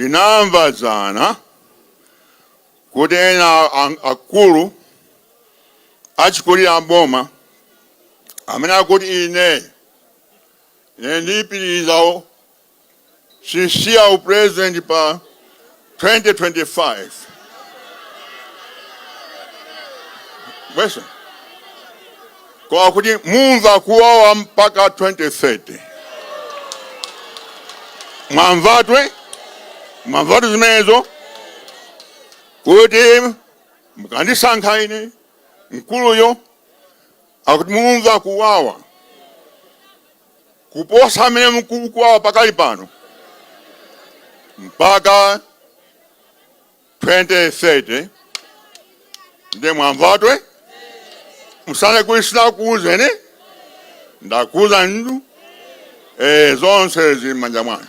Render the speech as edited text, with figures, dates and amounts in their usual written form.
Ndinamva dzana kuti ena akulu achikulire aboma amene akuti ine ndipitiriza, sisiya upresident pa 2025 bwesa, kwa kuti mumva kuwawa mpaka 2030. Mwamvatwe, mwamvatu zimenezo, kuti mukandisankha ine, mkuluyo akuti mumva kuwawa kuposa amene mukuwawa pakali pano mpaka 2030. Nde mwamvatwe, musane kuti sinakuuzeni, ndakuuza ndu. Zonse zili m'manja mwanu.